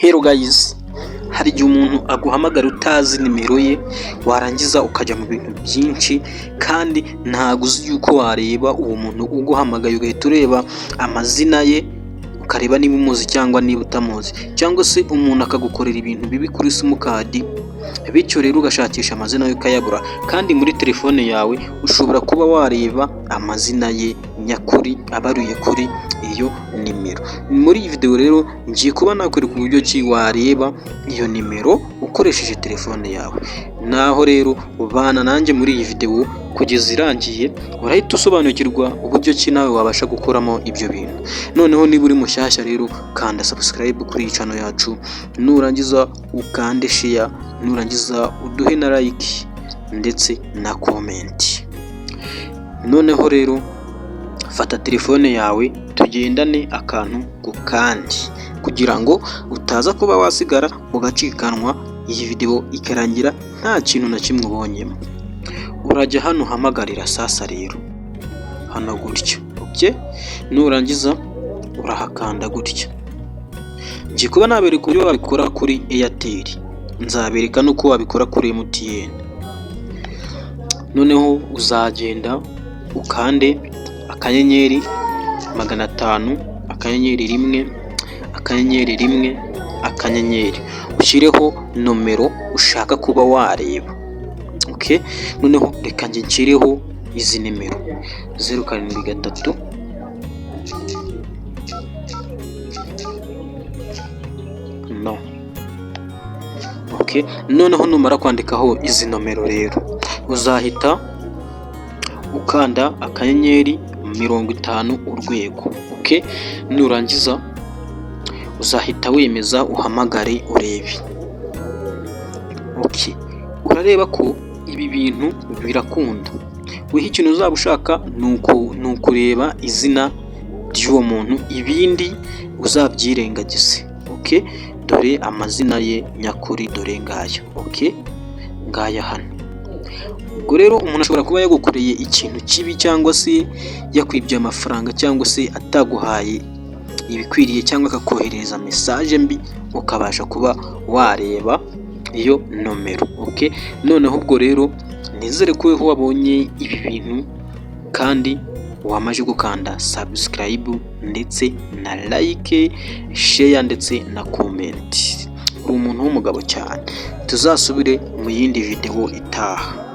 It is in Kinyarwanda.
Hello guys, hari igihe umuntu aguhamagara utazi nimero ye, warangiza ukajya mu bintu byinshi kandi ntabwo uzi yuko wareba uwo muntu uguhamagaye, ugahita ureba amazina ye, ukareba niba umuzi cyangwa niba utamuzi, cyangwa se umuntu akagukorera ibintu bibi kuri simukadi, bityo rero ugashakisha amazina ye ukayabura, kandi muri telefone yawe ushobora kuba wareba amazina ye nyakuri abaruye kuri iyo nimero. Muri iyi videwo rero ngiye kuba nakwereka uburyo ki wareba iyo nimero ukoresheje telefone yawe. Naho rero bana nanjye muri iyi videwo kugeza irangiye, urahita usobanukirwa uburyo ki nawe wabasha gukoramo ibyo bintu. Noneho niba uri mushyashya rero, kanda subscribe kuri iyi channel yacu, nurangiza ukande share, nurangiza uduhe na like ndetse na comment. Noneho rero fata telefone yawe tugendane akantu ku kandi, kugira ngo utaza kuba wasigara ugacikanwa, iyi videwo ikarangira nta kintu na kimwe ubonyemo. Urajya hano uhamagarira sasa rero, hano gutya, okay? Nurangiza urahakanda gutya. Ngiye kuba nabereka uburyo wabikora kuri Airtel, nzabereka n'uko wabikora kuri MTN. Noneho uzagenda ukande *500 *1 *1 *, ushyireho nomero ushaka kuba wareba. Okay? Noneho reka njye nshyireho izi nimero: 073, no. Okay? Noneho numara kwandikaho izi nomero rero, uzahita ukanda *50 urwego. Okay? Nurangiza uzahita wemeza, uhamagare urebe. Okay. Urareba ko ibi bintu birakunda. Weho ikintu uzaba ushaka ni ukureba izina ry'uwo muntu, ibindi uzabyirengagize. Okay? Dore amazina ye nyakuri, dore ngaya. Okay? Ngaya hano. Ubwo rero umuntu ashobora kuba yagukoreye ikintu kibi, cyangwa se yakwibye amafaranga, cyangwa se ataguhaye ibikwiriye, cyangwa akakoherereza message mbi, ukabasha kuba wareba iyo nomero. Okay? Noneho ubwo rero nizere ko weho wabonye ibi bintu kandi wamaze gukanda subscribe ndetse na like, share ndetse na comment. Uri umuntu w'umugabo cyane. Tuzasubire mu yindi videwo itaha.